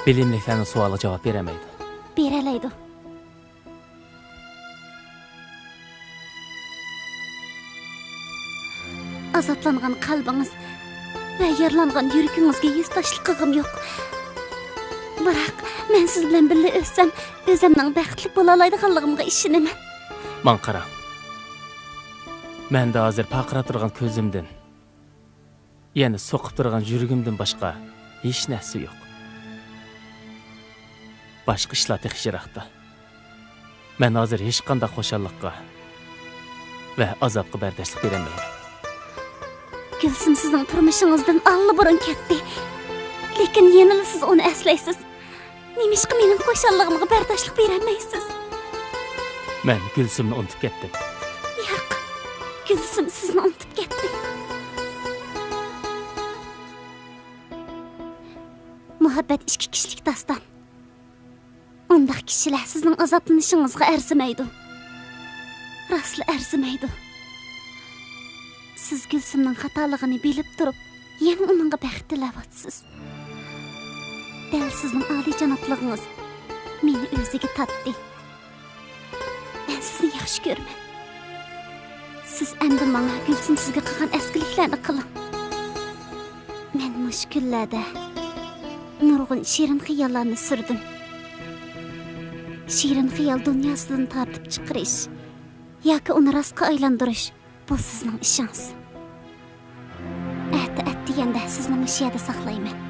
بىلىملىكلەرنىڭ سوئالىغا جاۋاب بېرەلمەيدۇ. بېرەلەيدۇ. ئازابلانغان قەلبىڭىز ۋە يارىلانغان يۈرىكىڭىزگە ھېسداشلىق قىلغۇم يوق. بىراق، مەن سىز بىلەن بىللە ئۆتسەم، ئۆزۈمنىڭ بەختلىك بولالايدىغانلىقىمغا ئىشىنىمەن. ماڭا قاراڭ. مەندە ھازىر پارقىراپ تۇرغان كۆزۈمدىن يەنە سوقۇپ تۇرغان يۈرىكىمدىن باشقا ھېچ نەرسە يوق. باشقا ئىشلار تېخى يىراقتا. مەن ھازىر ھېچقانداق خۇشاللىققا ۋە ئازابقا بەرداشلىق بېرەلمەيمەن. گۈلسۈم سىزنىڭ تۇرمۇشىڭىزدىن ئاللىبۇرۇن كەتتى. لېكىن يەنىلا سىز ئۇنى ئەسلەيسىز. نېمىشقا مېنىڭ خۇشاللىقىمغا بەرداشلىق بېرەلمەيسىز؟ مەن گۈلسۈمنى ئۇنتۇپ كەتتىم. ياق، گۈلسۈم سىزنى ئۇنتۇپ كەتتى. مۇھەببەت ئىككى كىشىلىك داستان. ئۇنداق كىشىلەر سىزنىڭ ئازابلىنىشىڭىزغا ئەرزىمەيدۇ. راستلا ئەرزىمەيدۇ. سىز گۈلسۈمنىڭ خاتالىقىنى بىلىپ تۇرۇپ، يەنە ئۇنىڭغا بەخت تىلەۋاتىسىز. دەل سىزنىڭ ئالىيجانابلىقىڭىز مېنى ئۆزىگە تارتتى. مەن سىزنى ياخشى كۆرىمەن. سىز ئەمدى ماڭا گۈلسۈم سىزگە قىلغان ئەسكىلىكلەرنى قىلىڭ. مەن مۇشۇ كۈنلەردە نۇرغۇن شېرىن خىياللارنى سۈردۈم. شېرىن خىيال دۇنياسىدىن تارتىپ چىقىرىش ياكى ئۇنى راستقا ئايلاندۇرۇش، بۇ سىزنىڭ ئىشىڭىز. ئەتە ئەتىگەندە سىزنى مۇشۇ يەردە ساقلايمەن.